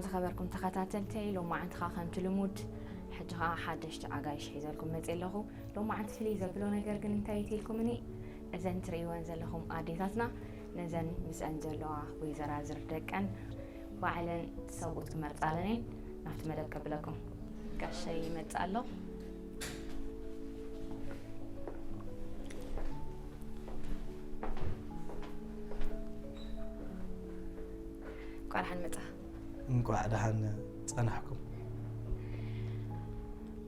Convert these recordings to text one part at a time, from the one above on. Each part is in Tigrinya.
ዝኸበርኩም ተኸታተልተይ፣ ሎማዓንቲ ኸዓ ከምቲ ልሙድ ሕጂ ኸዓ ሓደሽቲ ኣጋይሽ ሒዘልኩም መፅእ ኣለኹ። ሎማዓንቲ ፍልይ ዘብሎ ነገር ግን እንታይ ኢትልኩምኒ? እዘን ትርእይወን ዘለኹም ኣዴታትና ነዘን ምስአን ዘለዋ ወይዘራዝር ደቀን ባዕለን ሰብኡት ክመርፃለን እየን። ናብቲ መደብ ከብለኩም። ጋሻይ ይመፅእ ኣሎ። እንኳዕ ደሓን መፃ። እንኳዕ ደሓን ጸናሕኩም።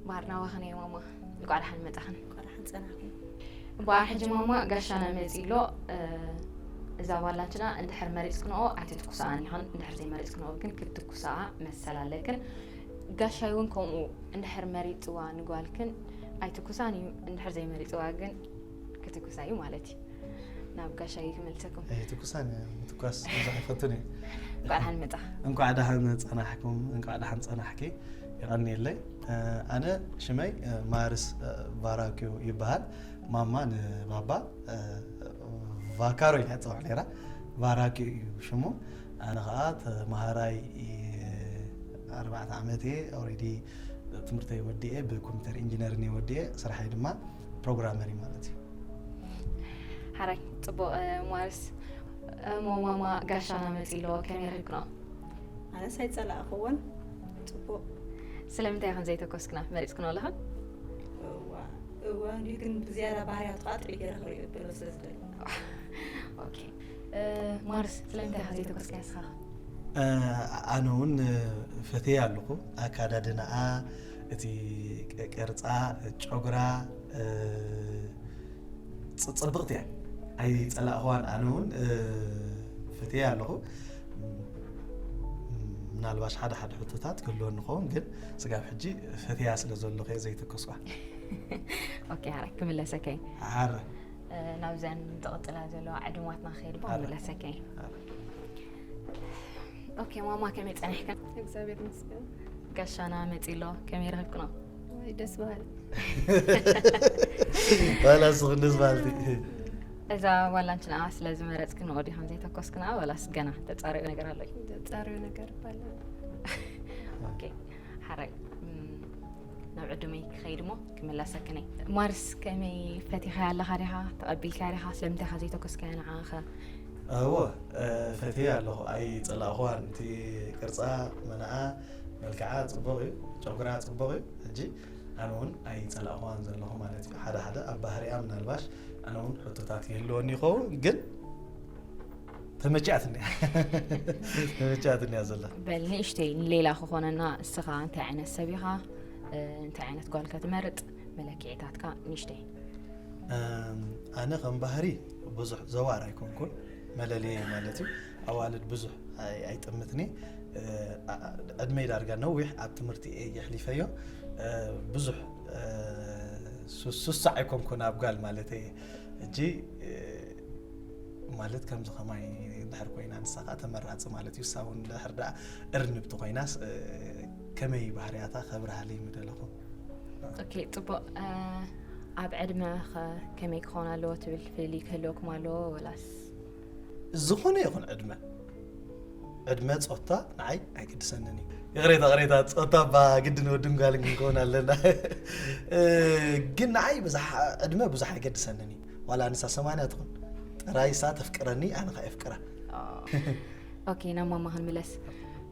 ባህር ናባኽን እየ ማማ። እንኳዕ ደሓን መፃኽን። እንኳዕ ደሓን ጸናሕኩም። እምበኣር ሕጂ ማማ ጋሻና መፂ ኣሎ። እ፣ እዛ ጓላችና እንድሕር መሪፅክንኦ ኣይትትኩሳኣን ኢኽን፣ እንድሕር ዘይመሪፅክንኦ ግን ክትትኩሳኣ መሰል ኣለክን። ጋሻይ እውን ከምኡ እንድሕር መሪፅዋ ንጓልክን ኣይትኩሳን እዩ፣ እንድሕር ዘይመሪፅዋ ግን ክትኩሳ እዩ ማለት እዩ። ናብ ጋሻይ ክመልሰኩም። ኣይትኩሳን እየ፣ ምትኳስ ብዙሕ ኣይፈቱን እየ። እንኳዕ ደሓን መፃ። እንኳዕ ደሓን ጸናሕኩም፣ እንኳዕ ደሓን ጸናሕኪ። የቐንየለይ። እ፣ ኣነ ሽመይ፣ እ፣ ማርስ፣ እ፣ ቫራኪዮ ይበሃል። ማማ ንባባ፣ እ፣ ቫካሮ ኢላ ትፅዋዕ ነይራ። ቫራኪዮ እዩ ሽሙ። ኣነ ኸዓ ተምሃራይ፣ እ፣ ኣርባዕተ ዓመት እየ። ኦልሬዲ ትምህርተይ ወዲኤ፣ ብኮምፒውተር ኢንጂነሪንግ እየ ወዲኤ። ስራሐይ ድማ ፕሮግራመር እዩ ማለት እዩ። ሓራይ፣ ጽቡቕ፣ እ፣ ማርስ፣ እ፣ ሞ ማማ ጋሻና መጺ ኣሎ፣ ከመይ ረኺብክኖ? ኣነስ ኣይጸላእኽዎን። ጽቡቕ። ስለምንታይ ኢኽን ዘይተኮስክና? መሪጽክኖ ኣለኽን? እዋ፣ እዋ፣ እንዲሁ ግን ብዝያዳ ባህርያቱ ከዓ ጥዑይ ገይረ ክርእዮ እብሎ ስለ ዝደሊ። ኦኬ። እ፣ ማርስ፣ ስለምንታይ ኢኻ ዘይተኮስካያ ንስኻ? እ፣ ኣነ እውን፣ እ፣ ፈትየ ኣለኹ። ኣካዳድናኣ፣ እቲ ቅ-፣ ቅርጻ፣ ጨጉራ፣ እ፣ ጽ-፣ ጽብቕቲ እያ። ኣይጸላእኽዋን፣ ኣነ እውን፣ እ፣ ፈትየ ኣለኹ። ም-፣ ምናልባሽ ሓደ ሓደ ሕቶታት ክህልወኒ ይኸውን፣ ግን ስጋብ ሕጂ ፈትያ ስለ ዘለኹ እየ ዘይተኮስኳ። ኦኬ፣ ሓራይ ክምለሰካ እየ። ሓረ። እ፣ ናብዘን ዝቕጽላ ዘለዋ ዕድማትና ክኸይድ እሞ ሓረ። ክምለሰካ እየ። ሓረ። ኦኬ፣ ማማ ከመይ ጸኒሕክን? እግዚኣብሔር ይመስገን። ጋሻና መጺ ኣሎ፣ ከመይ ረኺብክኖ? ወይ ደስ በሃሊ። ዋላ ንስኽን ደስ በሃልቲ። እዛ ጓል ኣንቺ ንዓ ስለ ዝመረጽክንኦ ዲኽን ዘይተኮስክንኣ፣ ዋላስ ገና ተጻርዮ ነገር ኣሎ እዩ? ተጻርዮ ነገር ይባላል። ኦኬ፣ ሓራይ፣ እም፣ ናብ ዕዱመይ ክኸይድ እሞ ክምለሰክን እየ። ማርስ፣ ከመይ ፈቲኻያ ኣለኻ ዲኻ? ተቐቢልካያ ዲኻ? ስለምንታይ ኢኻ ዘይተኮስካያ ንዓኸ? እወ፣ እ፣ ፈትየ ኣለኹ። ኣይጸላእኽዋን። እቲ ቅርጻ፣ መነኣ፣ መልክዓ ጽቡቕ እዩ፣ ጨጉራ ጽቡቕ እዩ። ሕጂ ኣነ እውን ኣይጸላእኽዋን ዘለኹ ማለት እዩ። ሓደ ሓደ ኣብ ባህሪኣ ምናልባሽ ኣነ እውን ሕቶታት ይህልወኒ ይኸውን፣ ግን ተመችኣትኒ እያ። ተመችኣትኒ እያ ዘላ። በል ንእሽተይ ንሌላ ክኾነና፣ እስኻ እንታይ ዓይነት ሰብ ኢኻ? እ፣ እንታይ ዓይነት ጓል ከ ትመርጥ? መለክዒታትካ ንእሽተይ። እም፣ ኣነ ከም ባህሪ ብዙሕ ዘዋር ኣይኮንኩን፣ መለለየ ማለት እዩ። ኣዋልድ ብዙሕ ኣይ-፣ ኣይጥምትኒ። እ፣ ኣ-፣ ዕድመይ ዳርጋ ነዊሕ ኣብ ትምህርቲ እየ የሕሊፈዮ። እ፣ ብዙሕ፣ እ፣ ሱ-፣ ሱሳዕ ኣይኮንኩን ኣብ ጓል ማለት እየ። ሕጂ፣ እ፣ ማለት ከምዚ ከማይ እንድሕር ኮይና ንሳ ከዓ ተመራጺ ማለት እዩ። እሳ እውን እንድሕር ደኣ እርንብቲ ኮይናስ፣ እ፣ ከመይ ባህርያታ ከብርሃለይ ምደለኹ። ኦኬ፣ ጽቡቕ። እ፣ ኣብ ዕድመ ኸ ከመይ ክኸውን ኣለዎ ትብል? ፍልልይ ክህልወኩም ኣለዎ ወላስ? ዝኾነ ይኹን ዕድመ፣ ዕድመ ጾታ ንዓይ ኣይግድሰንን እዩ። ይቕሬታ፣ ይቕሬታ፣ ጾታ እባ ግድን ወድን ጓልን ክንከውን ኣለና። እ፣ ግን ንዓይ ብዙሕ፣ ዕድመ ብዙሕ ኣይገድሰንን እዩ። ዋላ ንሳ ሰማንያ ትኹን፣ ጥራይ እሳ ተፍቅረኒ፣ ኣነ ኸኣ የፍቅራ። ኦ። ኦኬ፣ ናብ ማማ ክንምለስ።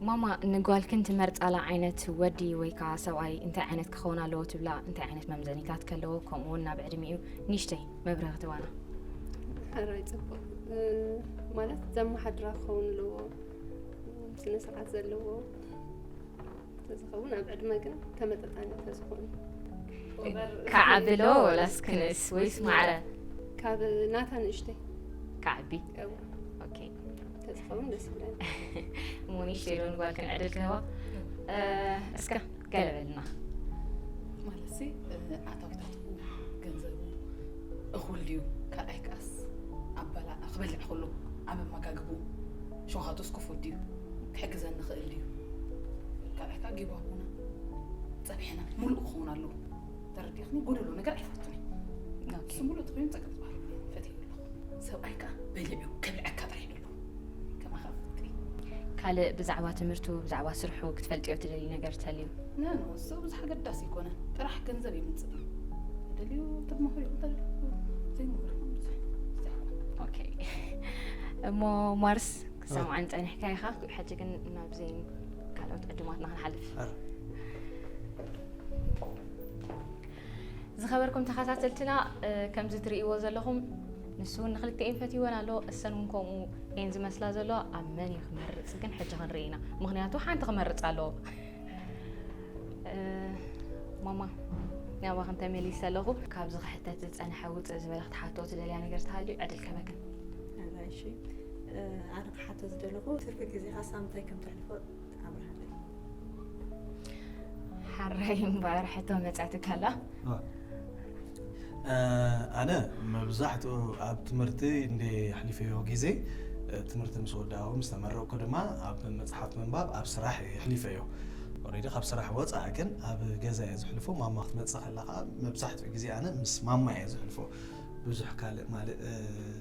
ማማ፣ ንጓልክን ትመርጻላ ዓይነት ወዲ ወይ ከኣ ሰብኣይ እንታይ ዓይነት ክኸውን ኣለዎ ትብላ? እንታይ ዓይነት መምዘኒታት ከለዎ? ከምኡ እውን ናብ ዕድሚኡ ንእሽተይ መብርሂ ክትባና። ሕራይ ጽቡቕ። እ፣ ማለት ዘመሓድራ ክኸውን ኣለዎ፣ ስነ ስርዓት ዘለዎ ተዝኸውን፣ ኣብ ዕድመ ግን ተመጣጣኒ ተዝኾን። ክዓቢ ዶ ወላስ ክንእስ ወይስ ማዕረ? ካብ ናታ ንእሽተይ። ክዓቢ? እወ። ኦኬ። ተዝኸውን ደስ ይብለኒ። እሞ ንእሽተይ ዶ ንጓልክን ዕድል ክህባ? እ፣ እስከ ገለ በልና። ማለትሲ፣ እ፣ ኣታዊታቱ፣ ገንዘቡ እኹል ድዩ? ካልኣይ ከኣስ ኣበላ-፣ ክበልዕ ከሎ ኣብ ኣመጋግብኡ ሸውሃቱስ ክፉት ድዩ? ክሕግዘኒ ይኽእል ድዩ? ካልኣይ ከኣ ጊባቦና፣ ጸብሕና ምሉእ ክኸውን ኣለዎ። ተረዲእኽኒ? ጎደሎ ነገር ኣይፈቱን እየ። ኦኬ። እሱ ምሉእ ተኾይኑ ጸገም ዝበሃል የብለይን፣ ፈትየዮ ኣለኹ። ሰብኣይ ከኣ በሊዑ ከብልዐካ ጥራሕ እዩ ደለዎ። ከማኻ ፍቅሪ። ካልእ ብዛዕባ ትምህርቱ፣ ብዛዕባ ስርሑ ክትፈልጥዮ ትደልዩ ነገር ተልዩ? ኖ ኖ፣ እሱ ብዙሕ ኣገዳሲ ኣይኮነን። ጥራሕ ገንዘብ የምፅእ። ተደልዩ ተድመኽሪ ይኹን ተደልዩ ዘይመኽሪ ይኹን ብዙሕ። ኦኬ። እሞ ማርስ ክሰምዓን ጸኒሕካ ኢኻ። ሕጂ ግን ናብ ዜን ካልኦት ዕዱማትና ክንሓልፍ። ዝኸበርኩም ተኸታተልትና፣ ከምዚ ትርእይዎ ዘለኹም ንሱ እውን ንክልቲኤን ፈትይወን ኣሎ። እሰን እውን ከምኡ እየን ዝመስላ ዘለዋ። ኣብ መን እዩ ክመርጽ ግን ሕጂ ክንርኢ ኢና። ምኽንያቱ ሓንቲ ክመርጽ ኣለዎ። ማማ፣ ናባኽን ተመሊሰ ኣለኹ። ካብዚ ክሕተት ዝጸንሐ ውጽእ ዝበለ ክትሓቶ ትደልያ ነገር ተሃልዩ ዕድል ከበክን። እሺ፣ ኣነ ክሓቶ ዝደለኹ ትርፊ ግዜኻ ሳምንታይ ከም ተሕልፎ ኣብርሃለይ። ሓራይ እምበኣር ሕቶ መጻትካ ኣላ። ኣነ መብዛሕትኡ ኣብ ትምህርቲ እንደ ኣሕሊፈዮ ግዜ፣ ትምህርቲ ምስ ወዳእኩ ምስ ተመረቅኩ ድማ ኣብ መጽሓፍ ምንባብ ኣብ ስራሕ እየ ኣሕሊፈዮ። ኦሬዲ ካብ ስራሕ ወፃእ ግን ኣብ ገዛ እየ ዝሕልፎ። ማማ ክትመፅእ ከላ ከዓ መብዛሕትኡ ግዜ ኣነ ምስ ማማ እየ ዝሕልፎ። ብዙሕ ካልእ ማለት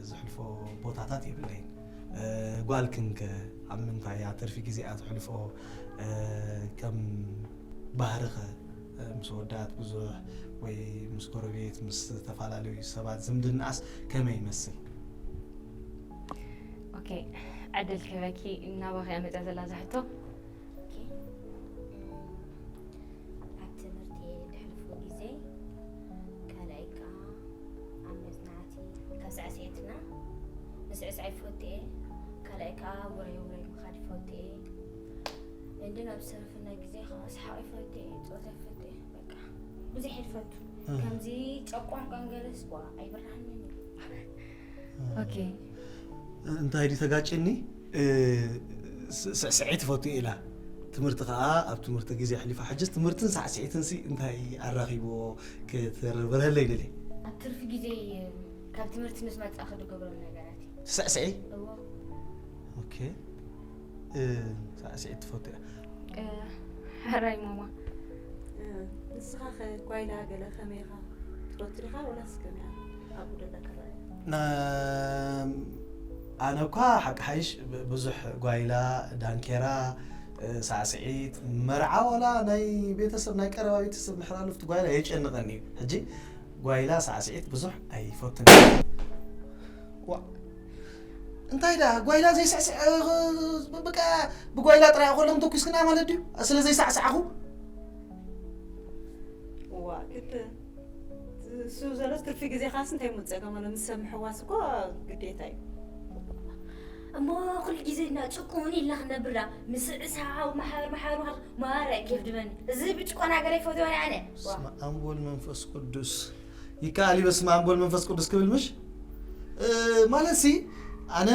ዝሕልፎ ቦታታት የብለይን። ጓልክንከ ኣብ ምንታይ እያ ትርፊ ግዜኣ ትሕልፎ? ከም ባህርኸ ምስ ወዳት ብዙሕ ወይ ምስ ጎረቤት ምስ ዝተፈላለዩ ሰባት ዝምድናኣስ ከመይ ይመስል? ኦኬ፣ ዕድል ክህበኪ ናባኺ እያ መፅያ ዘላ እዛ ሕቶ። ኣብ ትምህርቲ እየ ድሕልፎ ግዜ፣ ካልኣይ ከዓ ኣብ መፅናዕቲ ካብ ሳዕስዒትና ምስዕሳዕ ይፈቱ እየ። ካልኣይ ከዓ ውራይ ውራይ ምኻድ ይፈቱ እየ። እንድን ኣብ ዝተረፈና ግዜ ከዓ ሰሓቕ ይፈቱ እየ፣ ፀወታ ይፈቱ እየ። በቃ ብዙሕ እየ ዝፈቱ። ከምዚ ጨቋን ቋንገለስ ኳ ኣይብርሃንን እዩ። ኦኬ። እንታይ ድዩ ተጋጭኒ? ስዕስዒት ትፈቱ ኢላ፣ ትምህርቲ ከዓ ኣብ ትምህርቲ ግዜ ኣሕሊፋ። ሕጅስ ትምህርትን ሳዕስዒትን ሲ እንታይ ኣራኺብዎ? ክትብርህለይ ደልየ። ኣብ ትርፊ ግዜ ካብ ትምህርቲ ምስ መጻእኺ ዝገብሮም ነገራት እዩ። ትስዕስዒ? እዎ። ኦኬ። ሳዕስዒት ትፈቱ እያ። ሕራይ ማማ። ንስኻ ኸ ጓይላ ገለ ከመይ ኢኻ? ትፈቱ ዲኻ ወላስ ከመይ ኢኻ ኣብኡ ደለካ ረኣያ? ኣነ እኳ ሓቂ ሓይሽ ብዙሕ ጓይላ፣ ዳንኬራ፣ ሳዕስዒት፣ መርዓ ዋላ ናይ ቤተሰብ ናይ ቀረባ ቤተሰብ ምሕላሉፍቲ ጓይላ የጨንቐኒ እዩ። ሕጂ ጓይላ ሳዕስዒት ብዙሕ ኣይፈቱን። ዋ እንታይ ዳ ጓይላ ዘይስዕስዕ በቃ ብጓይላ ጥራይ ኮሎም ተኩስክና ማለት ድዩ? ስለ ዘይሳዕሳዕኹ እዋ ግድ እሱ ዘሎስ ትርፊ ግዜኻስ እንታይ ምፀገም ኣሎ? ምስ ሰብ ምሕዋስ እኮ ግዴታ እዩ። እሞ ኩሉ ግዜ እና ጭቁን ኢልና ክነብር ዳ ምስዕሳው መሓር መሓር መሓር ማረ ኬፍ ድበኒ እዚ ብጭቆና ገለ ይፈትወኒ ኣነ። ስመ ኣብ ወልድ መንፈስ ቅዱስ ይከኣል እዩ። በስመ ኣብ ወልድ መንፈስ ቅዱስ ክብል ምሽ ማለት ሲ ኣነ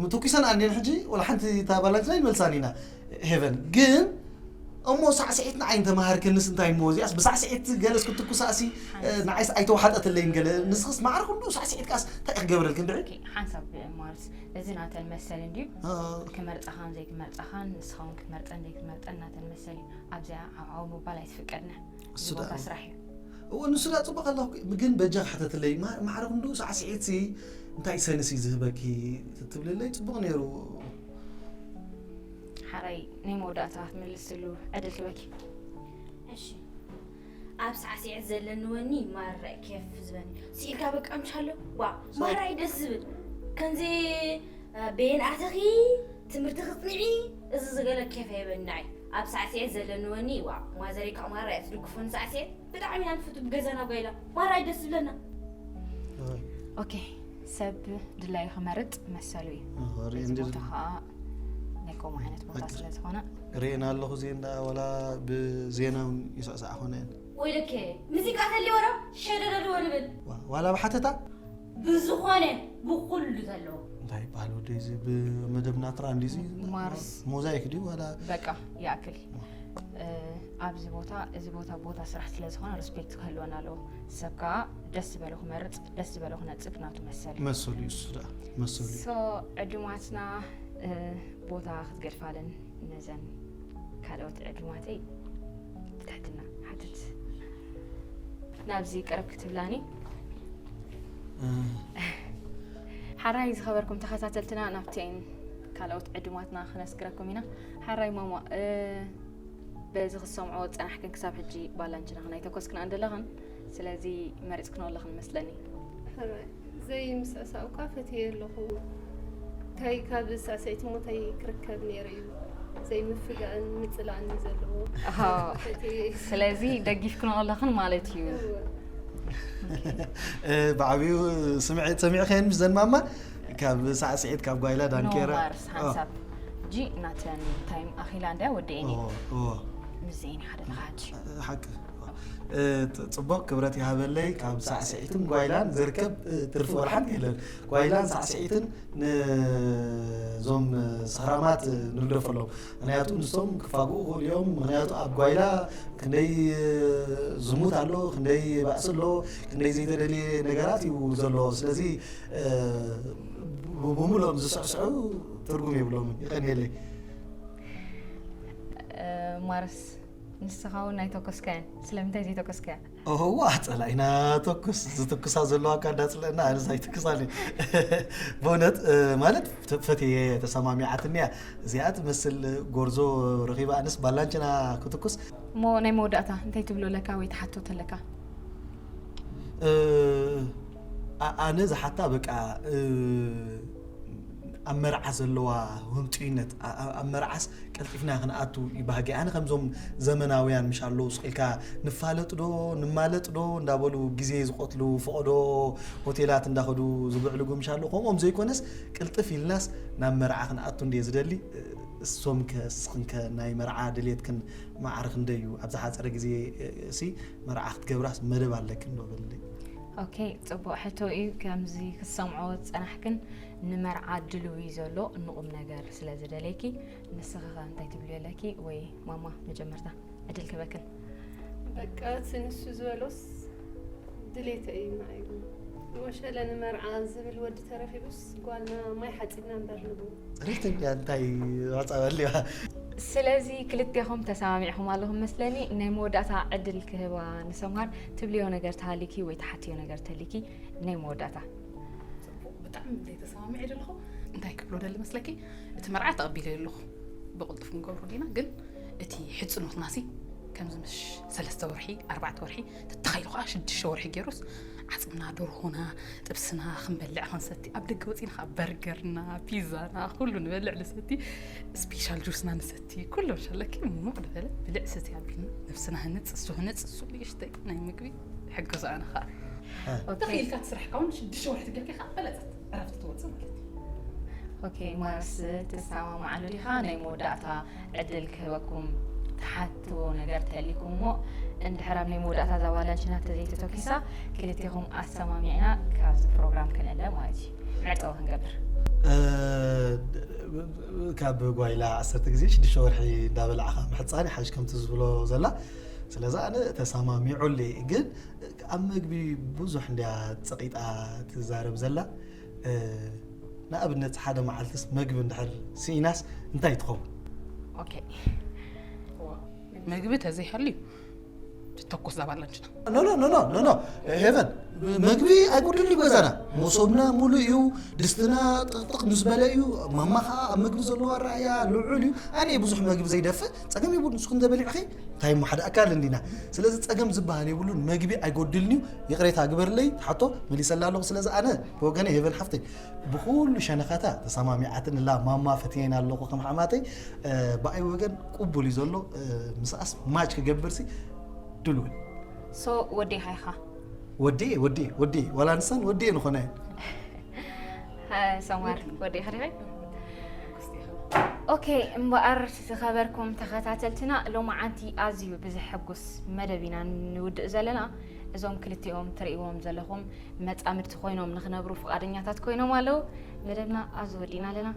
ምትኩሰን ኣንዴን ሕጂ ወላ ሓንቲ ታባላትና ይመልሳን ኢና ሄቨን ግን እሞ ሳዕስዒትና ዓይን ተማሃርክንስ እንታይ እሞ እዚኣስ ብሳዕስዒት ገለስ ክትኩሳሲ ንዓይስ ኣይተዋሓጠትለይን ገለ ንስኽስ ማዕረ ኩሉ ሳዕስዒት ካስ እንታይ ክገብረልክን ድዒ ሓንሳብ ማርስ እዚ ናተን መሰል እንድዩ ክመርፃኻን ዘይክመርፃኻን ንስኻውን ክትመርፀን ዘይክትመርፀን ናተን መሰል እዩ። ኣብዚኣ ዓብዓው ምባል ኣይትፍቀድና። እዚ እሱ ደኣ ቦታ ስራሕ እዩ። እዎ ንሱ ደኣ ፅቡቅ ኣለኹ ግን በጃ ክሕተትለይ ማ- ማዕረ ክንዱ ሳዕስዒት ሲ እንታይ ሰንስ እዩ ዝህበኪ ትብልለይ ፅቡቅ ነይሩ። ሓራይ ናይ መወዳእታ ክትምልስሉ ዕድል ክበኪ። እሺ ኣብ ሳዕስዒት ዘለኒ ወኒ ማረ ኬፍ ዝበኒ ስኢልካ በቃ ምሻሎ ዋ ማራይ ደስ ዝብል ከምዚ ቤን ኣተኺ ትምህርቲ ክፅንዒ እዚ ዝገለ ኬፍ የበናይ ኣብ ሳዕስዒት ዘለኒ ወኒ ዋ ማዘሪካ ማራ እያ ትድግፉን ሳዕስዒት ብጣዕሚ ኢና ንፍቱ ብገዛና ጓይላ ማራይ ደስ ዝብለና ኦኬ ሰብ ድላዩ ክመርጥ መሰሉ እዩ። ሪኢ እዚ እንዲ- ቦታ ከዓ ናይ ከምኡ ዓይነት ቦታ ስለ ዝኾነ ርኤና ኣለኹ ዜና ወላ ብዜና እውን ይስዕሳዕ ኾነ እየን ወይለከ ሙዚቃ ተልወሮ ሸደደድዎ ንብል ዋ- ዋላ ብሓተታ ብዝኾነ ብኩሉ ዘለዎ እንታይ ይበሃል ወደይ እዚ ብመደብ ናትራ እንዲዚ ማርስ ሞዛይክ ድዩ ዋላ በቃ ይኣክል እ፣ ኣብዚ ቦታ እዚ ቦታ ቦታ ስራሕ ስለ ዝኾነ ሪስፔክት ክህልወና ኣለዎ። ሰብ ከዓ ደስ ዝበሎ ክመርፅ ደስ ዝበሎ ክነፅግ ናቱ መሰል እዩ። መሰሉ እዩ እሱ ደኣ መሰሉ እዩ ሶ ዕዱማትና እ፣ ቦታ ክትገድፋለን ነዘን ካልኦት ዕዱማተይ ብትሕትና ሓትት ናብዚ ቅርብ ክትብላኒ ሓራይ ዝኸበርኩም ተኸታተልትና ናብተን ካልኦት ዕዱማትና ክነስግረኩም ኢና። ሓራይ ማማ፣ እ፣ በዚ ክሰምዖ ጸናሕክን ክሳብ ሕጂ ባላንችና ክናይ ተኮስክና እንደለኽን፣ ስለዚ መሪጽክን ኣለኽን መስለኒ። ሕራይ ዘይምስዕሳው እኳ ፈትየ ኣለኹ። እንታይ ካብ ሳዕስዒት እሞ እንታይ ክርከብ ነይሩ እዩ? ዘይምፍጋእን ምጽላእን እዩ ዘለዎ። ኣሃ። ፈትየ። ስለዚ ደጊፍክን ኣለኽን ማለት እዩ። እወ። እ፣ ብዓብዩ ስምዒት ሰሚዕኸን ምስ ዘንማማ ካብ ሳዕስዒት ካብ ጓይላ ዳንኬራ ኖማርስ ሓንሳብ ጂ ናተን ታይም ኣኺላ እንዳ ወደኤኒ ኦ፣ ኦ፣ ምዘይኒ ሓደ ለኻጂ ሓቂ እ፣ ፅ- ፅቡቅ ክብረት ይሃበለይ። ካብ ሳዕስዒትን ጓይላን ዝርከብ እ፣ ትርፊ ወላ ሓንቲ የለን። ጓይላን ሳዕስዒትን ንዞም እ፣ ሰኽራማት እ፣ ንርደፈሎም። ምክንያቱ ንሶም ክፋግኡ ክእሉ እዮም። ምክንያቱ ኣብ ጓይላ ክንደይ እ፣ ዝሙት ኣሎ፣ ክንደይ ባእሲ ኣሎ፣ ክንደይ ዘይተደልየ ነገራት እዩ ዘሎ። ስለዚ እ፣ ብ- ብምሉኦም ዝስዕስዑ ትርጉም የብሎምን። ይቀንየለይ። ማርስ ንስኻ እውን ኣይተኮስካያን። ስለምንታይ ዘይተኮስካያ? እዋ ጸላኢና ተኩስ ዝትኩሳ ዘለዋ እኳ እንዳጽለአና ኣነስ ኣይትኩሳን እየ። ብእውነት እ፣ ማለት ተ- ፈትየ ተሰማሚዓትኒ እያ። እዚኣ ትመስል ጎርዞ ረኺባ ኣነስ ባላንችና ክትኩስ እሞ ናይ መወዳእታ እንታይ ትብሎ ኣለካ ወይ ትሓቶ ተለካ? እ፣ ኣ- ኣነ ዝሓታ በቃ እ፣ ኣብ መርዓ ዘለዋ ህንጡይነት ኣ- ኣ- ኣብ መርዓስ ቀልጢፍና ክንኣቱ ይባህጊ። ኣነ ከምዞም ዘመናውያን ምሽ ኣለዉ ስቕ ኢልካ ንፋለጥ ዶ ንማለጥ ዶ እንዳበሉ ግዜ ዝቐትሉ ፈቐዶ ሆቴላት እንዳኸዱ ዝብዕልጉ ምሽ ኣለዉ ከምኦም ዘይኮነስ ቅልጥፍ ኢልናስ ናብ መርዓ ክንኣቱ እንደ ዝደሊ። እሶም ከ እስኽን ከ ናይ መርዓ ድሌትክን ማዕረ ክንደይ እዩ? ኣብ ዝሓፀረ ግዜ እ፣ እሲ መርዓ ክትገብራስ መደብ ኣለክን ዶ በልለይ። ኦኬ፣ ጽቡቕ ሕቶ እዩ። ከምዚ ክትሰምዖ ዝጸናሕክን ንመርዓ ድልው እዩ ዘሎ ንቑም ነገር ስለ ዝደለይኪ። ንስኺ ኸ እንታይ ትብልዮ ኣለኪ? ወይ ማማ መጀመርታ ዕድል ክበክን። በቃ እቲ ንሱ ዝበሎስ ድሌተ እዩ ንዓይ። ወሸለ ንመርዓ ዝብል ወዲ ተረኺቡስ ጓልና ማይ ሓፂብና እምበር ንብሉ። ሪት እንዲያ እንታይ ማፃበልያ። ስለዚ ክልቴኹም ተሰማሚዕኹም ኣለኹም መስለኒ። ናይ መወዳእታ ዕድል ክህባ ንሰምሃር። ትብልዮ ነገር ተሃሊኪ ወይ ትሓትዮ ነገር ተሊኪ ናይ መወዳእታ። ጽቡቕ፣ ብጣዕሚ ዘይተሰማሚዐ ዘለኹ እንታይ ክብሎ ደሊ መስለኪ? እቲ መርዓ ተቐቢለ ኣለኹ፣ ብቕልጡፍ ክንገብሮ ዲና። ግን እቲ ሕጽኖትናሲ ከምዚ ምሽ ሰለስተ ወርሒ ኣርባዕተ ወርሒ ተተኻኢሉ ከዓ ሽዱሽተ ወርሒ ገይሩስ ዓጽምና ደርሆና ጥብስና ክንበልዕ ክንሰቲ ኣብ ደገ ወፂና ከዓ በርገርና ፒዛና ኩሉ ንበልዕ ንሰቲ ስፔሻል ጁስና ንሰቲ ኩሎም ሸለኪ ሙቕ ዝበለ ብልዕ ሰቲ ኣቢልና ነብስና ህንፅ እሱ ህንፅ እሱ ንእሽተይ ናይ ምግቢ ሕግዞ ኣነ ከዓ ኦኬ። ተኺኢልካ ትስራሕ ካውን ሽዱሽተ ወርሒ ትገብሪ ከዓ በለፀት ዕረፍቲ ትወፅእ ማለት እዩ። ኦኬ፣ ማርስ ትሰማማዓሉ ዲኻ? ናይ መወዳእታ ዕድል ክህበኩም ትሓትዎ ነገር ተሊኩም እሞ እንድሕር ኣብ ናይ መወዳእታ እዛ ባላንችና ተዘይተተኪሳ ክልቴኹም ኣሰማሚዕና ካብዚ ፕሮግራም ክንእለ ማለት እዩ። መዕጸዊ ክንገብር። እ፣ ካብ ጓይላ ዓሰርተ ግዜ ሽዱሽተ ወርሒ እንዳበላዕኻ ምሕፃን ይሓይሽ ከምቲ ዝብሎ ዘላ። ስለዚ ኣነ ተሰማሚዑለይ ግን ኣብ መግቢ ብዙሕ እንድያ ፀቂጣ ትዛረብ ዘላ። እ፣ ንኣብነት ሓደ መዓልትስ መግቢ እንድሕር ስኢናስ እንታይ ትኸውን? ኦኬ። መግቢ ተዘይሃልዩ ትተኮስ ዛባላንችና ኖ ኖ ኖ ኖ ኖ ኖ ሄቨን መግቢ ኣይጎድል እዩ ገዛና። መሶብና ሙሉእ እዩ። ድስትና ጥቕጥቕ ምስ በለ እዩ። ማማ ከዓ ኣብ መግቢ ዘለዎ ኣረኣያ ልዑል እዩ። ኣነ ብዙሕ መግቢ ዘይደፍእ ፀገም ይብሉ። ንስኹም ተበሊዕኺ እንታይ እሞ ሓደ ኣካል እንዲና። ስለዚ ፀገም ዝበሃል የብሉን። መግቢ ኣይጎድልን እዩ። ይቕሬታ ግበርለይ ሓቶ መሊሰላ ኣለኹ። ስለዚ ኣነ ብወገነ ሄቨን ሓፍተይ ብኩሉ ሸነኻታ ተሰማሚዓትንላ ማማ ፈትየን ኣለኹ ከም ሓማተይ። እ፣ ብኣይ ወገን ቅቡል እዩ ዘሎ። እ፣ ምስኣስ ማች ክገብርሲ ድልውን ሶ ወዴኻ ኢኻ? ወዴ ወዴ ወዴ ዋላ ንሰን ወዴ ንኾነ ሃ፣ ሰማር ወዴኻ ዲኻ? ኦኬ፣ እምበኣር ዝኸበርኩም ተኸታተልትና ሎማዓንቲ ኣዝዩ ብዘሐጉስ መደብ ኢና ንውድእ ዘለና። እዞም ክልቲኦም ትርእይዎም ዘለኹም መጻምድቲ ኮይኖም ንኽነብሩ ፍቓደኛታት ኮይኖም ኣለዉ። መደብና ኣብዚ ወዲእና ኣለና።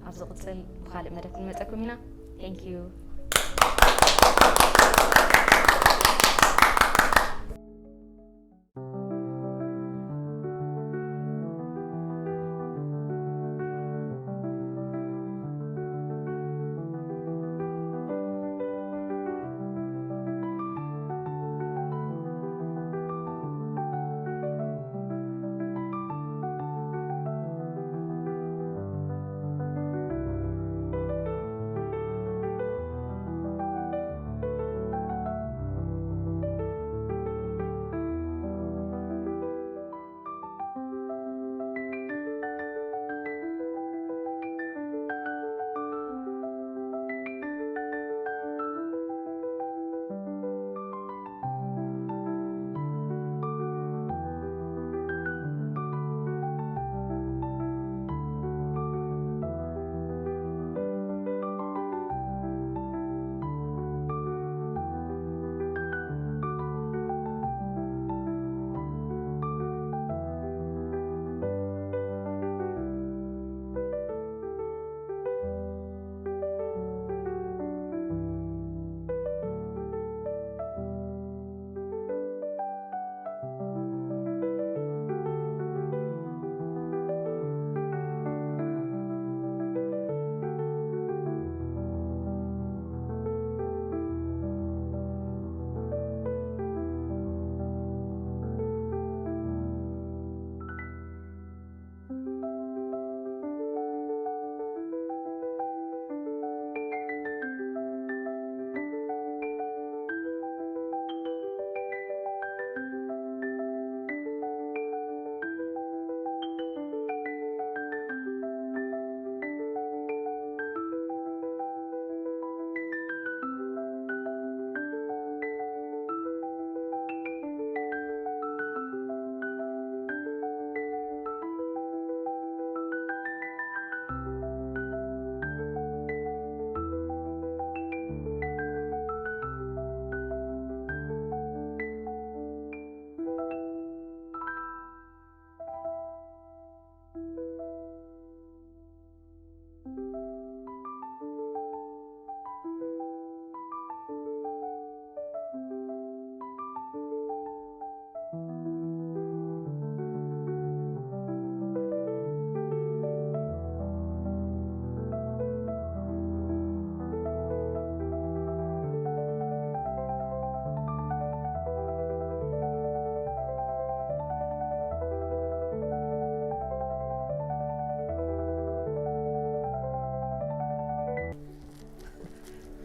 ኣብ ዝቕጽል ብኻልእ መደብ ክንመጸኩም ኢና። Thank you።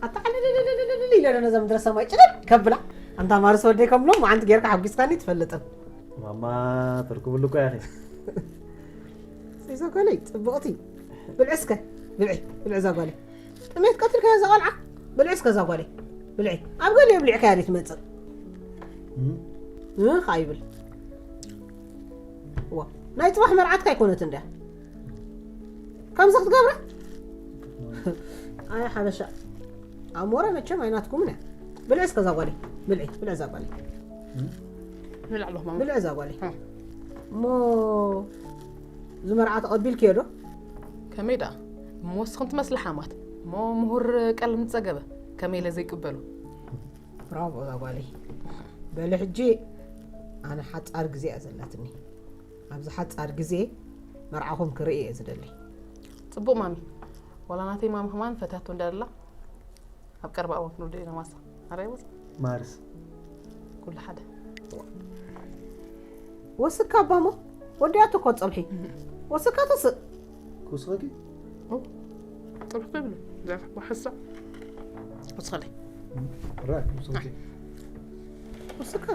ኣታ ዕልልልልልልል ኢለ ዶ ነዛ ምድረ ሰማይ ጭልል ከብላ? ኣንታ ማርስ ወደይ ከምሎም መዓንቲ ጌርካ ሓጒስካኒ ትፈልጥን። ማማ ትርክብሉ እኮ ያኺ። ሒዞ ጓለይ ጽብቕቲ። ብልዒ እስከ፣ ብልዒ፣ ብልዒ እዛ ጓለይ። ጥሜት ቀቲልካያ እዛ ቆልዓ? ብልዒ እስከ እዛ ጓለይ። ብልዒ። ኣብ ገሊኡ ብሊዕካያ ድዩ ትመጽእ? እህ፣ ከኣ ይብል። ዋ፣ ናይ ጽባሕ መርዓትካ ኣይኮነትን ድያ? ከምዚ ክትገብራ? ኣይ ሓበሻ። ኣሞረ መቸም ኣይናትኩምን እያ። ብልዒ እስከ እዛ ጓለይ። ብልዒ፣ ብልዒ እዛ ጓለይ። ንብላዕ ኣለኹ ማማ። ብልዒ እዛ ጓለይ። እሞ እዚ መርዓ ተቐቢልክዮ ዶ? ከመይ ደኣ? እሞ ወስኽን ትመስሊ ሓማት። እሞ ምሁር ቀለም ዝጸገበ ከመይ ኢለ ዘይቅበሎ? ብራቮ እዛ ጓለይ። በሊ ሕጂ ኣነ ሓጻር ግዜ እያ ዘላትኒ። ኣብዚ ሓጻር ግዜ መርዓኹም ክርኢ እየ ዝደሊ። ጽቡቕ ማሚ። ዋላ ናተይ ማሚ ከማን ፈታቶ እንዳላ ኣብ ቀርባ እዋን ክንወደ ኢና ማሳ። ኣራይ ወጽ ማርስ ኩሉ ሓደ። ወስካ ኣባሞ ወዲያቶ እኮ ጸብሒ። ወስካ ተስእ። ክውስኸኪ ኦ፣ ጸብሒ ከብሉ። ዛፍ ወሐሳ። ወስኸለይ። ራክ ክውስኸኪ ወስካ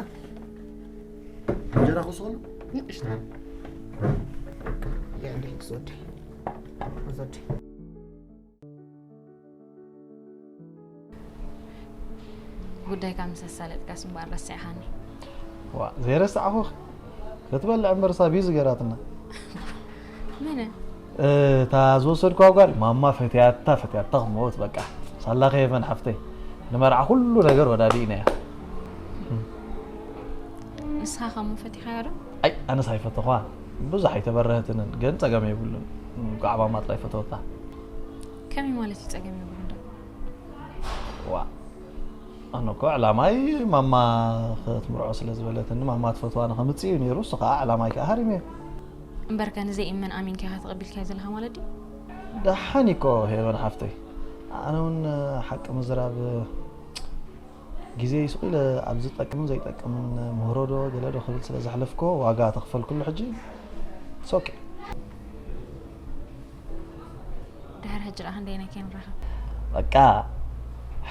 እንጀራ ክውስኸሉ ንእሽቶ። ያንዴ ክስወዲ። ወዘዲ ጉዳይካ ምስ ኣሳለጥካስ እምበኣር ረሲዕኻኒ። ዋ ዘይረሳዕኹ ክትበልዕ እምበርሳ ቢዚ ገራትና መነ? እታ ዝወሰድኳ ጓል ማማ ፈትያታ ፈትያታ ክመውት በቃ ሳላኸ የፈን ሓፍተይ ንመርዓ ኩሉ ነገር ወዳዲእናያ ንስኻ ከሙ ፈቲኻዮ ዶ? ኣይ ኣነስ ኣይፈተኹዋ ብዙሕ ኣይተበረህትንን ግን ጸገም የብሉን ጓዕባማ ጥራይ ፈተወታ ከመይ ማለት እዩ ጸገም የብሉን ዶ? ዋ ኣነ እኮ ዕላማይ ማማ ክትምርዖ ስለ ዝበለትኒ ማማ ትፈትዋ ንኸምፅእ እዩ ነይሩ እሱ ከዓ ዕላማይ ከዓ ሃሪመ እዩ እምበርከ ንዘይእመን ኣሚንካ ኢኻ ተቐቢልካዮ ዘለኻ ማለት ድዩ? ደሓን እኮ ሄቨን ሓፍተይ ኣነ እውን ሓቂ ምዝራብ ግዜ ይስቑ ኢለ ኣብ ዝጠቅምን ዘይጠቅምን ምህሮ ዶ ገለ ዶ ክብል ስለ ዘሕለፍኮ ዋጋ ተኽፈል ኩሉ ሕጂ ሶኬ ድሕሪ ሕጂ ደኣ ክንደይናይ ከይንራኸብ በቃ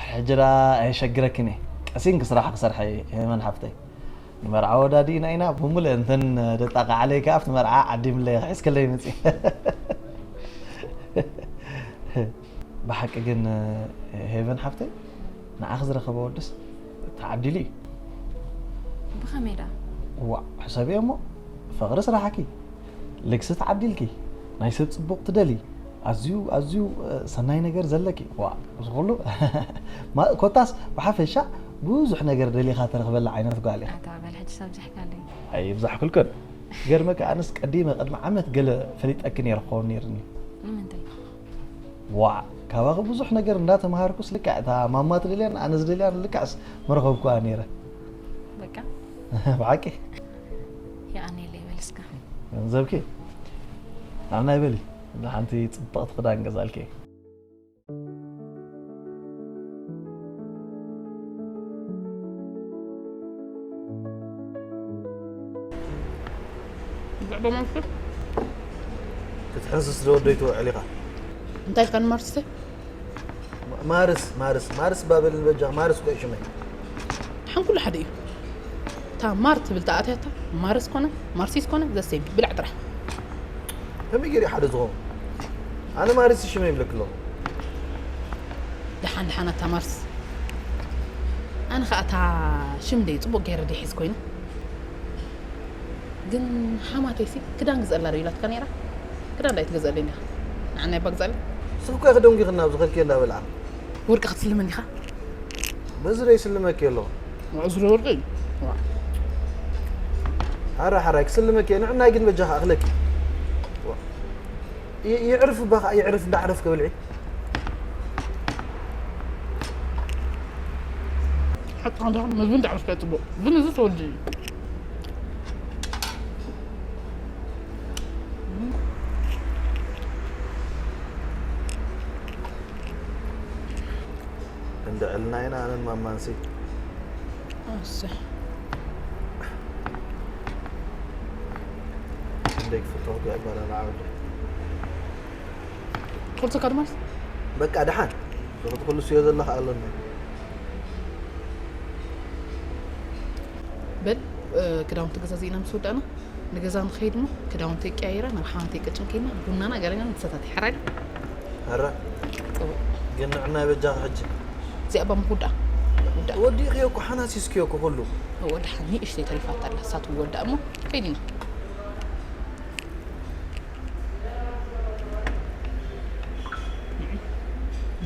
ሕጅራ ኣየሸግረክን እየ ቀሲን ክስራሕ ክሰርሐ እየ ሄመን ሓፍተይ ንመርዓ ወዳዲእና ኢና ብምልእ እንተን ደጣቃ ዓለይ ከኣ ኣብቲ መርዓ ዓዲምለይ ክሕዝከለይ መፅእ ብሓቂ ግን ሄቨን ሓፍተይ ንዓኺ ዝረኸበ ወድስ ተዓዲሉ እዩ ብኸመይ ደኣ ዋዕ ሕሰብዮ እሞ ፍቕሪ ስራሕኪ ልግሲ ተዓዲልኪ ናይ ሰብ ፅቡቕ ትደሊ ኣዝዩ ኣዝዩ ሰናይ ነገር ዘለኪ ዋ እዚ ኩሉ ኮታስ ብሓፈሻ ብዙሕ ነገር ደሊኻ ተረኽበላ ዓይነት ጓል ኢኻ ኣታ በል ሕጂ ሰብዚሕካለይ ኣይብዛሕኩልክን ገርመካ ኣነስ ቀዲመ ቅድሚ ዓመት ገለ ፈሊጠኪ ነይረ ክኸውን ነይርኒ ንምንታይ ዋዕ ካባኺ ብዙሕ ነገር እንዳተምሃርኩስ ልክዕ እታ ማማ ትደልያን ኣነ ዝደልያን ልክዕስ ምረኸብኩዋ ነይረ በቃ ብሓቂ የቐንየለይ በል እስካ ገንዘብኪ ናብ ናይ በሊ ሓንቲ ፅብቕቲ ክዳን ገዛልኪ ብዛዕባ ማርስ ክትሕንስስ ዝወደይ ትውዕል ኢኻ እንታይ ኢልካ ንማርስ ማርስ ማርስ ማርስ ባበል በጃ ማርስ ኮይ ሽመይ ሓንኩሉ ሓደ እዩ እታ ማር ትብል ተኣትያታ ማርስ ኮነ ማርሲስ ኮነ ዘሰይም ብላዕ ጥራሕ ከመይ ገይሩ ሓደ ዝኸውን ኣነ ማርስ ሽመይ ይብለክ ኣለኹ ደሓን ደሓን ኣታ ማርስ ኣነ ከዓ እታ ሽም ደይ ፅቡቅ ገይረ ደይ ሒዝ ኮይኑ ግን ሓማተይሲ ክዳን ግዘላ ዶ ኢላትካ ነይራ ክዳን ዳይ ትገዘለይ እንዲኻ ንዓና ይባ ግዘለ ስብኮ ክደንጉ ይኽና ኣብዚ ከልክዮ እንዳበልዓ ወርቂ ክትስልመ እንዲኻ በዚ ደይ ስልመክ ኣለኹ ዕዝሪ ወርቂ እዩ ሓራ ሓራይ ክስልመክ እየ ንዕናይ ግን በጃኻ ኣኽለኪ ይዕርፍ እባ ከዓ ይዕርፍ እንዳዕረፍ ክብልዒ ሓቂ እንዳ ምግቢ እንዳዕረፍካ ይፅቡቅ ግን እዚ ተወዲ እዩ እንድዕልና ኢና ኣነን ማማንሲ እሰይ እንደይ ክፍተው ይባላል ዓወደ ክልተ ካድማስ በቃ ደሓን ክትኩልስዮ ዘለኻ ኣለና። በል፣ እ፣ ክዳውንቲ ገዛዚእና ምስ ወዳእና ንገዛ ንኸይድ እሞ ክዳውንቲ ቀያይራ ናብ ሓንቲ ቅጭን ከይና ቡናና ገለና ንሰታት ይሓራይ። ኣረ፣ ጽቡቕ። ግን ንዕና በጃኻ ሕጂ። እዚኣ እባ ምኹዳ። ውዳ። ወዲእክዮ እኮ፣ ሓናሲስክዮ እኮ ኩሉ። እወ፣ ደሓን ንእሽተይ ተሪፋታ ኣላ። እሳት ይወዳእ እሞ ከይዲና።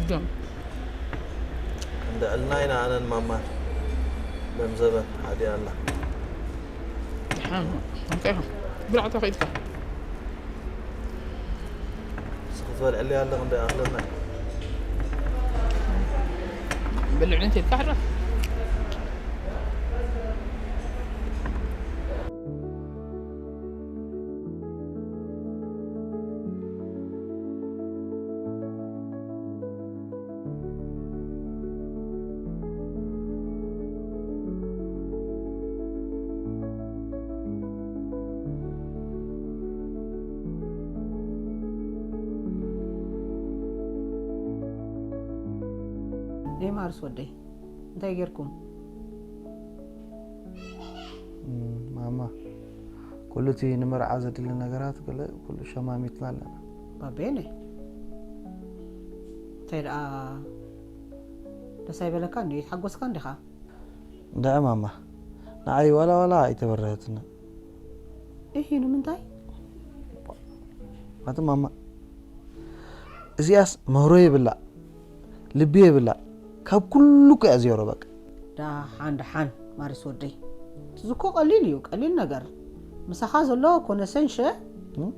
ጆን። እንደ ዕልና ኢና ኣነን ማማን ለምዘበን ሓዲኣ ኣላ። ደሓን፣ እንታይ ኢኻ? ብላዕ ተኸይድካ። ንስኺ ትበልዕለይ ኣለኺ እንደ ኣኽለና። ብልዕ እንተ ኢልካ ሕራፍ። ደይ ማርስ ወደይ፣ እንታይ ጌርኩም? እም፣ ማማ፣ ኩሉ እቲ ንመርዓ ዘድሊ ነገራት ገለ ኩሉ ሸማሚትና ኣለና። ባቤነ፣ እንታይ ደኣ ደስ ኣይበለካ እንዴ? ይትሓጎስካ እንዲኻ? እንድዒ ማማ፣ ንዓይ ዋላ ዋላ ኣይተበረኸትንን። እሂ፣ ንምንታይ? ኣቲ ማማ፣ እዚኣስ ምህሮ የብላ፣ ልቢ የብላ፣ ካብ ኩሉ እኮ እያ ዜሮ በቃ። ደሓን ደሓን ማርስ ወደይ፣ እዚ እኮ ቀሊል እዩ፣ ቀሊል ነገር። ምሳኻ ዘሎ ኮነሰንሸ እም?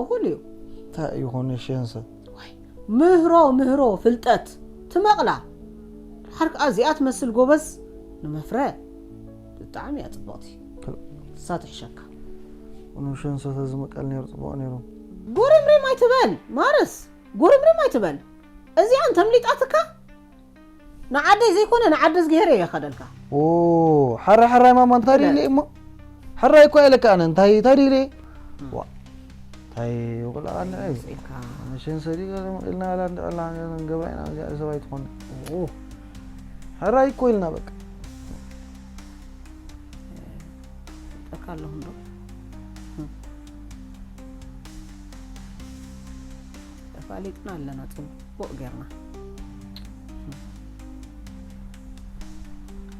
እኹል እዩ። እንታይ እዩ ኮነሸንሰ? ዋይ፣ ምህሮ ምህሮ ፍልጠት ትመቕላ። ደሓር ከኣ እዚኣ ትመስል ጎበዝ ንመፍረ ብጣዕሚ እያ ጽብቕቲ። ክል- እሳ ትሕሸካ። ኮነሸንሰ ተዝምቀል ነይሩ ጽቡቕ ነይሩ። ጎረምሬም ኣይትበል ማርስ፣ ጎረምሬም ኣይትበል። እዚኣ እንተምሊጣትካ ንዓደይ ዘይኮነ ንዓዲ እዝግሄር እየ የኸደልካ። ኦ፣ ሓራይ ሓራይ ማማ እንታይ ኢለ እሞ? ሓራይ እኮ ኢለካ ኣነ እንታይ እንታይ ኢለ? ዋ። እንታይ ይቕልዓኒ እዩ? ኢልካ። መሸን ሰዲ ኢልና ኣላ እንድዕላ ገብራ ኢና እዚኣ ሰብ ኣይትኾን። ኦ። ሓራይ እኮ ኢልና በቃ። ጠካ ኣለኹም ዶ? ተፋሊጥና ኣለና ጽቡቕ ጌርና።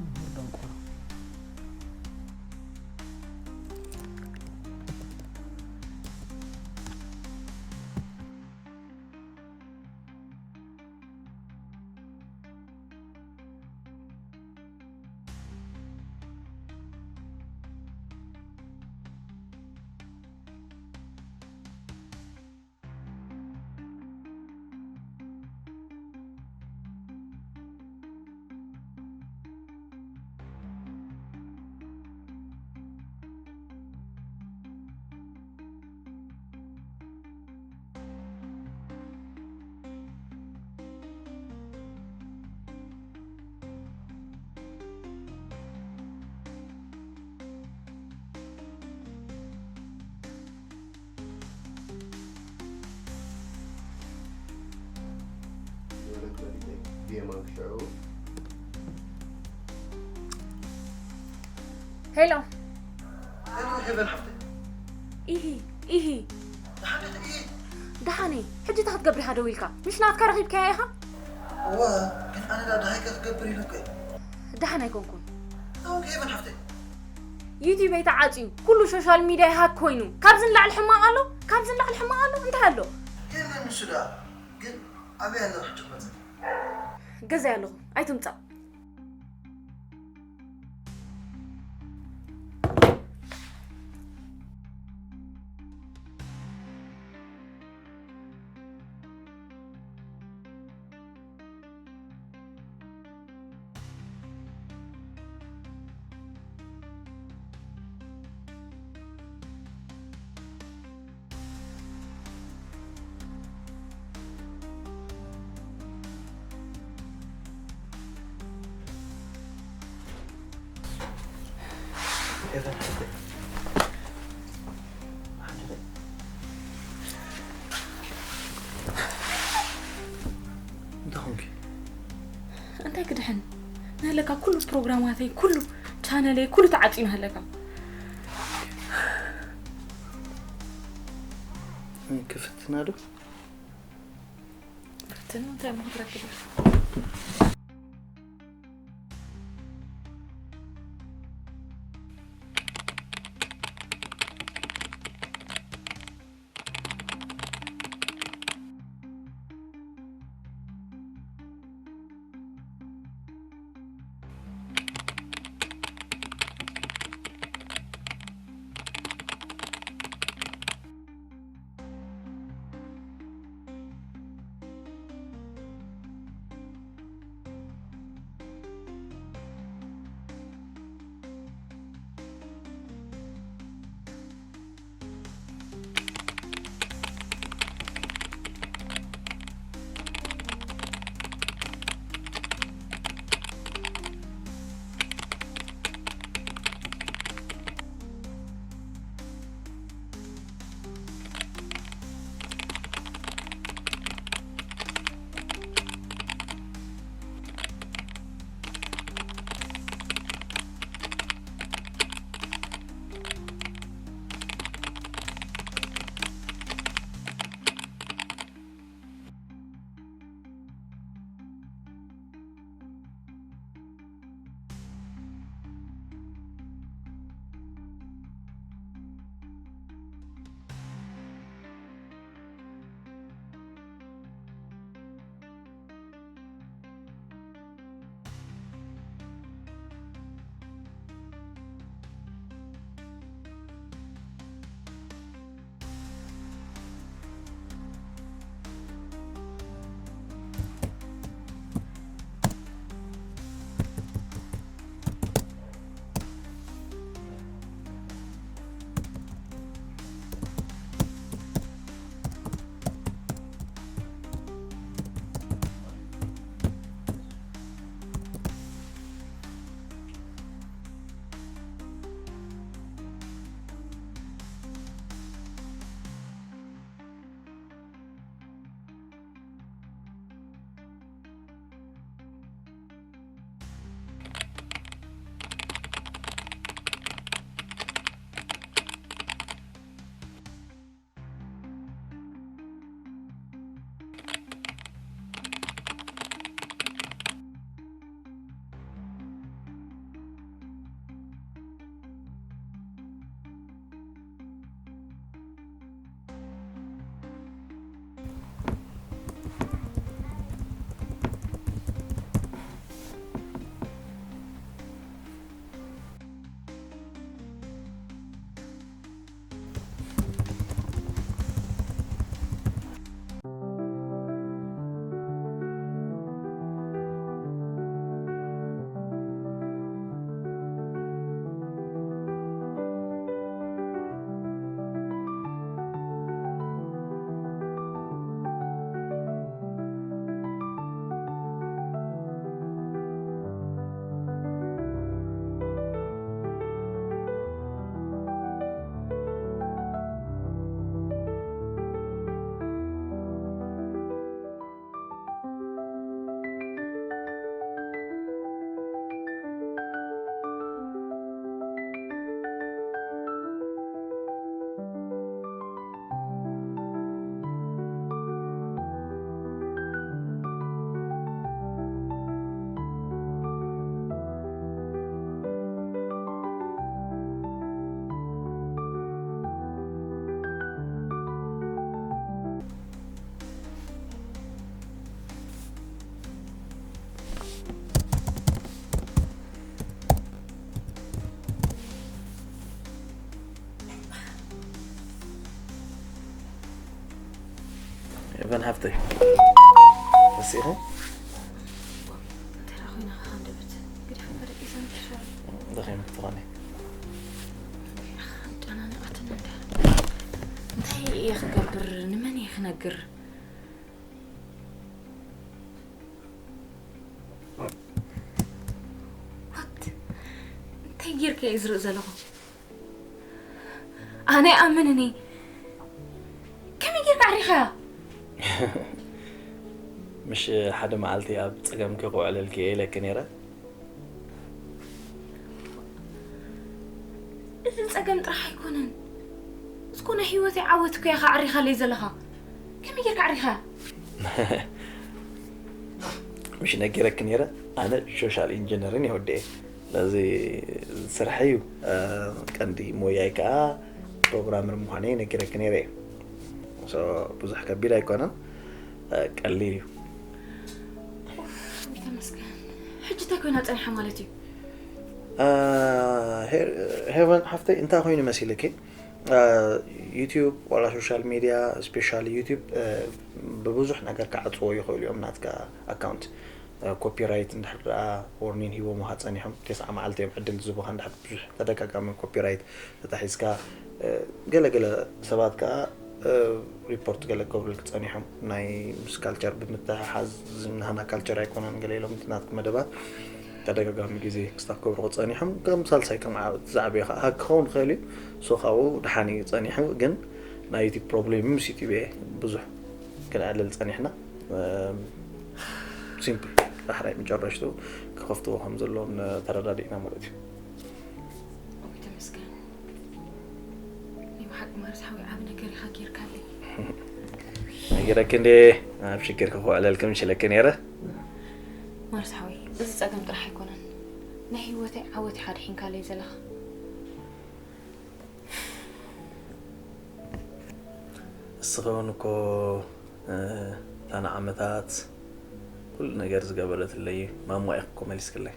ምሁር ደንቆሮ። ሄሎ። ሄሎ ሄቨን ሓፍተይ። ኢሂ፣ ኢሂ። ደሓን ኢኺ? ደሓን እየ። ሕጂ እንታይ ክትገብሪ ኢኻ ደዊልካ? ምሽ ናትካ ረኺብካያ ኢኻ? እወ፣ ግን ኣነ ደኣ ደሃይካ ክትገብር ኢሉ እኮ እየ። ደሓን ኣይኮንኩን። እንታይ ሄቨን ሓፍተይ? ዩቲዩበይ ተዓጽዩ፣ ኩሉ ሶሻል ሚድያይ ሃክ ኮይኑ። ካብዚ ንላዕሊ ሕማቕ ኣሎ? ካብዚ ንላዕሊ ሕማቕ ኣሎ? እንታይ ኣሎ? የለን ንሱ ደኣ። ግን ኣበይ ኣለኺ ሕጂ ክመጽእ? ገዛይ ኣለኹ። ኣይትምጻእ። እንታይ ኾንኪ? እንታይ ክድሕን? ናለካ ኩሉ ፕሮግራማተይ፣ ኩሉ ቻነለይ፣ ኩሉ ተዓጺዩ ናለካ። ክፍትና ዶ? ፍትን እንታይ እሞ ክትረክብ ኢኻ? ኤቨን ሃፍተይ፣ ረሲእኺ? እንታይ ደኣ ኮይና ከ ሃንደበት? ግደፍ እምበር፣ ኢዛን ክሻል። ደኺመ ትኾኒ። ኣጨናነቐትኒ እንዳ። እንታይ እየ ክገብር? ንመን እየ ክነግር? ዋት? እንታይ ጌርካ እየ ዝርኢ ዘለኹ? ኣነ ይኣምን እኔ። ከመይ ጌርካ ኣዕሪኻያ? ምሽ ሓደ መዓልቲ ኣብ ጸገምኪ ክውዕለልኪ እየ ኢለኪ ነይረ። እዚ ጸገም ጥራሕ ኣይኮነን። እስኮ ናይ ህይወተይ ዓወት እኮ ኢኻ ዓሪኻለይ ዘለኻ። ከመይ ጌርካ ዓሪኻ? ምሽ ነጊረኪ ነይረ፣ ኣነ ሶሻል ኢንጂነሪን እየ ወዲኤ። ስለዚ ስራሕ እዩ ቀንዲ ሞያይ፣ ከዓ ፕሮግራመር ምዃነይ ነጊረኪ ነይረ እየ። ብዙሕ ከቢድ ኣይኮነን፣ ቀሊል እዩ። ተመስገን። ሕጂ እንታይ ኮይና ጸኒሓ ማለት እዩ? ሄቨን ሓፍተይ፣ እንታይ ኮይኑ መሲልኪ? ዩቲዩብ ዋላ ሶሻል ሚድያ፣ ስፔሻሊ ዩቲዩብ፣ ብብዙሕ ነገር ክዓፅዎ ይኽእሉ እዮም። ናትካ ኣካውንት ኮፒራይት እንድሕር ደኣ ዎርኒን ሂቦምኻ ጸኒሖም፣ ተስዓ መዓልቲ እዮም ዕድል ዝህቡኻ። እንድሕር ብዙሕ ተደጋጋሚ ኮፒራይት ተታሒዝካ፣ ገለገለ ሰባት ከኣ ሪፖርት ገለ ክገብሩልክ ጸኒሖም። ናይ ምስ ካልቸር ብምትሕሓዝ፣ ናህና ካልቸር ኣይኮነን ገለ ኢሎም፣ ናትክ መደባት ተደጋጋሚ ግዜ ክስታፍ ክገብሩ ጸኒሖም። ከም ሳልሳይ ከም ዝዓበየ ከዓ ሃክ ክኸውን ይኽእል እዩ። ሶ ካብኡ ደሓን እዩ ጸኒሑ፣ ግን ናይ ዩቲብ ፕሮብሌም ምስ ዩቲብ እየ ብዙሕ ክነዕልል ጸኒሕና። ሲምፕል ዳሕራይ መጨረሽቱ ክኸፍትዎ ከም ዘለዎም ተረዳዲእና ማለት እዩ። ተመስገን። ናይ ብሓቂ ማርስ ሓዊ ዓብ ነገር ኢኻ ጌርካለይ። ነጊረኪ እንዴ፣ ኣብ ሽግር ክኽውዕለልኪ ምሽለኪ ነይረ። ማርስ ሓዊ፣ እዚ ጸገም ጥራሕ ኣይኮነን፣ ናይ ህይወተይ ዓወት ሓድሒንካለይ ዘለኻ። እስኺ እውን እኮ እታ ንዓመታት ኩሉ ነገር ዝገበረትለይ ማማ ኢኺ እኮ መሊስክለይ።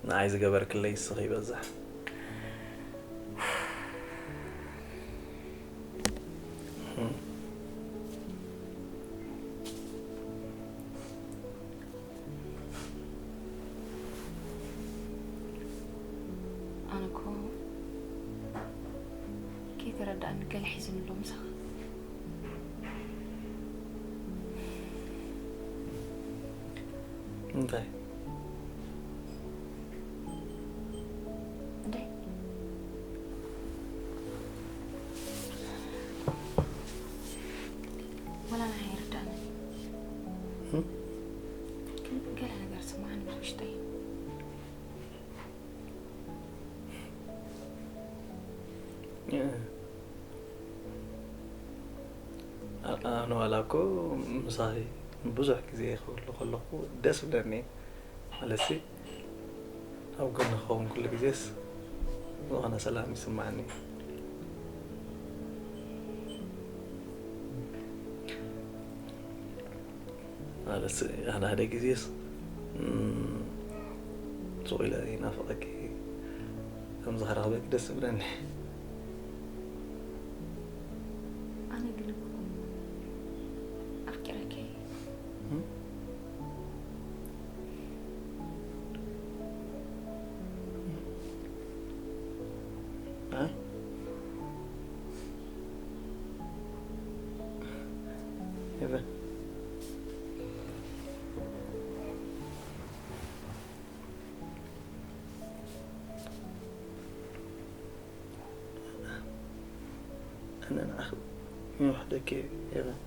ንዓይ ዝገበርክለይ እስኺ ይበዝሕ። ኣነ እኮ ከይተረዳእኒ ገለ ሒዝኒ ኣሎ ምሳኻ። እንታይ? እንታይ? ወላ ንዓይ ኣይርዳእንን። እም? ግን ገለ ነገር ስማዕኒ ምስ ውሽጠይ። ኣነ ዋላ እኮ ምሳኺ ብዙሕ ግዜ ክህሉ ከለኹ ደስ ብለኒ። ማለትሲ ኣብ ጎኒ ክኸውን ኩሉ ግዜስ ዝኾነ ሰላም ይስማዓኒ። ማለት ሓደ ሓደ ግዜስ እም፣ ሱቕ ኢለ ይናፍቐኪ፣ ከምዚ ክረኽበኪ ደስ ዝብለኒ። ኣነ ግን እኮ ኣፍቂረኪ። እም? ኣይ? ሄቨን። ኣነ ንዓኺ ይውሕደኪ ሄቨን።